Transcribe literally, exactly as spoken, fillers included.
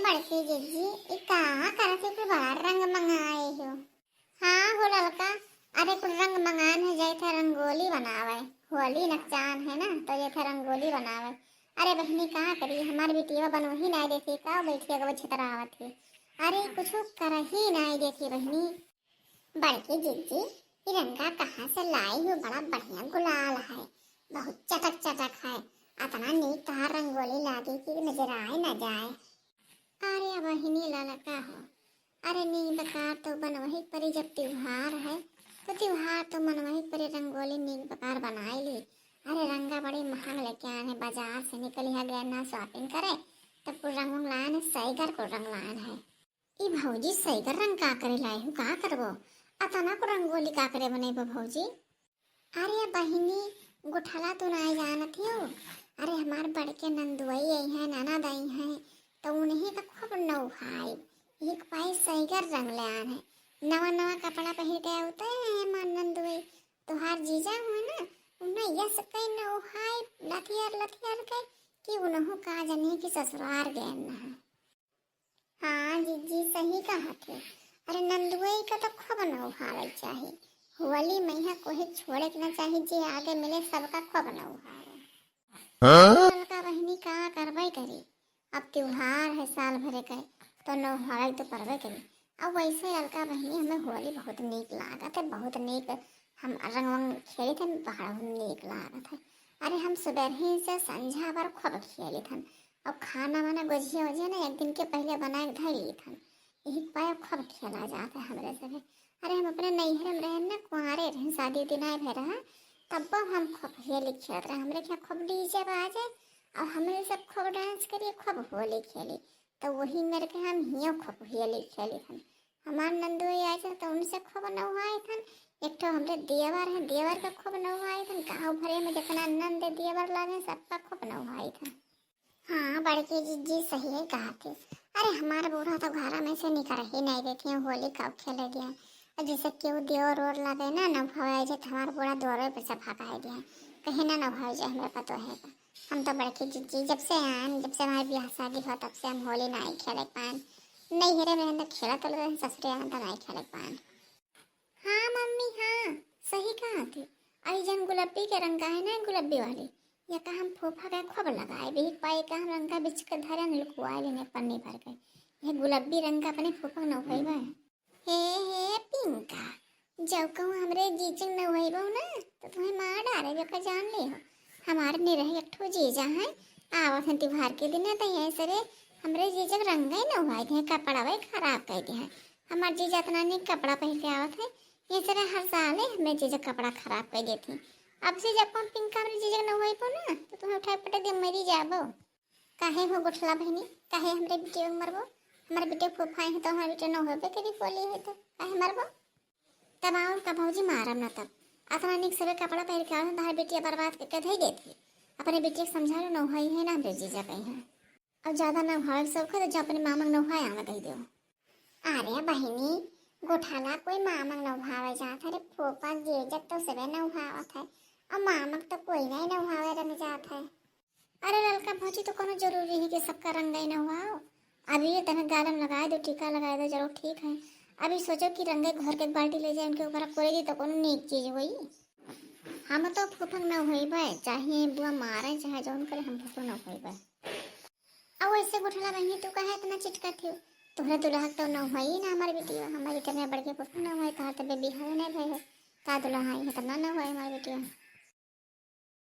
बड़की जिज्जी, ई का करत ही, कुल बड़ा रंग मंगाए हो? हाँ हो ललका, अरे कुल रंग मंगान है, जाए थे रंगोली बनावे, होली नकचान है ना, तो जाए थे रंगोली बनावे। अरे बहिनी का करी, हमार बिटिया बनवही नाई देती का, बैठी अगवा छितरावत ही। अरे कुछ कर ही नाई देती बहिनी। बड़की जिज्जी, ई रंगा कहाँ से लाई हो? बड़ा बढ़िया गुलाल है, बहुत चटक चटक है, अतना नीक तहार रंगोली लागे कि नजर आए न जाए। अरे बहिनी ललका हो, अरे नीक बकार तो बनवही परी, जब त्योहार है तो त्योहार तो मनवही परी, रंगोली नीक बकार बनाए ली। अरे रंगा बड़ी महंग लेके आए हैं, बाजार से निकली है गए ना shopping करे, तब कुल रंग वंग लाए हैं, सैगर कुल रंग लाए हैं। ई भौजी सैगर रंग का करे लाए हो, का करबो? अतना को रंगोली का करे बनेबो भौजी? अरे बहिनी, गुठला तो नाई जानत हो? अरे हमार बड़के नंदुआई आई हैं, ननद आई हैं, तो उन्हीं का खूब नौहाई। एक पाई सैगर रंग ले आन है, नवा नवा कपड़ा पहिर के होते हैं हमार नंदुआई। तोहार जीजा हुए ना, उन्हें यस कई नौहाई लथियर लथियर के कि उन्हों का जने कि ससुरार गए ना। हाँ जिज्जी, सही कहत है। अरे नंदुआई का तो खूब नौहावे चाही। होली में यहाँ कोई छोड़े के ना चाही, जे आगे मिले सबका खूब नौहावे। हाँ? ललका बहिनी का करबे करी, अब त्योहार है साल भरे के, तो नौहावे तो परबे करी। अब वैसे ललका बहिनी हमें होली बहुत नीक लागत है, बहुत नीक हम रंग वंग खेली थे, बहुत नीक लागत है। अरे हम सुबह ही से संझा भर खूब खेली थन, और खाना वाना गोझिया वोझिया ना एक दिन के पहले बना के धर ली थन, यही पाए खूब खेला जात है हमरे सभे। अरे हम अपने नैहर में रहन ना, कुंवारे रहन, शादी उदी नाई भय रहा, तब हम खूब होली खेलत रहे। हमरे क्या खूब डीजे बाजे और हमरे सब खूब डांस करिए, खूब होली खेली। तो वही मेरे के हम हियो खूब होली खेली थन। हमार नंदोई आए थे तो उनसे खूब नौहाई थन। एक ठो हमरे देवर हैं, देवर का खूब नौहाई थन। गाँव भरे में जितना नंद देवर लागे सबका खूब नौहाई थन। हाँ बड़की जिज्जी, सही है कहा थे। अरे हमार बूढ़ा तो घर में से निकर ही नहीं देती हैं, होली कब खेले दिया। और जैसे केहू देवर ओर लगे ना, नौहावे जाए तो हमार बूढ़ा द्वारे पर से भगाए दिया, कहीं ना नौहावे जाए हमरे पतो है का। हम तो बड़की जिज्जी जब से आन, जब से हमारे ब्याह शादी हुआ तब से हम होली नहीं खेले पान। नैहरे में हम तो खेला तो रहे, ससुरे आन तो नहीं खेले पान। हाँ मम्मी, हाँ, सही कहा थी। आई जन गुलाबी के रंग का है ना, गुलाबी वाली, या का हम फूफा के खूब लगाए, बीक पाए का हम रंग का बिच के धरे न लुकवाए लेने पन्नी भर के। ये गुलाबी रंग का अपने फूफा के नौहई बा। हे, हे पिंका, जब कहूँ हमरे जीजक नौहई बहू ना, तो तुम्हें मार डारे, बेका जान ले हो। हमारे निरह एक ठो जीजा है, आवत हैं त्योहार के दिन, तो ये सरे हमरे जीजक रंग ही नौहई दे, कपड़ा वही खराब कर दे हैं। हमार जीजा इतना नीक कपड़ा पहिर के आवत है, ये सरे हर साल ही हमरे जीजक कपड़ा खराब कर देती। अब से जब हम पिंका हमरे जीजक नौहई बहू ना, तो तुम्हें उठाए पटक दे, मरी जाबो। काहे हो गोठला बहिनी, काहे हमरे बिटिया के मरबो? हमारे बिटिया फूफा है तो हमारे बिटिया नौहई बे करी, होली है तो काहे मरबो? तब और का भौजी मारब ना तब। अतना नीक सबे कपड़ा पहिर के आवत है, तहार बिटिया बर्बाद करके धई देती। अपने बिटिया के समझा लो, नौहई है ना हमरे जीजा कहीं है। अब ज्यादा नौहावे के शौक है तो जा अपने मामा के नौहाए आवे कही देव। अरे बहिनी, गोठाला कोई मामा के नौहावे जात है रे, फूफा जीजक तो सबे नौहावत है, और मामा के तो कोई नहीं नौहावे रंग जात है। अरे ललका भौजी, तो कोनो जरूरी है कि सबका रंग ही नौहाओ? अभी ये तने गाल में लगाए दो, टीका लगाए दो, चलो ठीक है। अभी सोचो कि रंगे घर के एक बाल्टी ले जाए, उनके ऊपर कोरे दी तो कोनो नीक चीज होई? हम तो फूफा के नौहई बे, चाहे बुआ मारे, चाहे जौन करे, हम फूफा के नौहई बे। अब वैसे गोठला बहिनी, तू काहे इतना चिचकत हो? तोहरा दुल्हा के तो नौहई ना हमारे बिटिया, हमारे बिटिया में बड़के फूफा के नौहई, तहार तबे बिहाव नहीं भय है, का दुल्हा आई है, इतना नौहई हमारे बिटिया।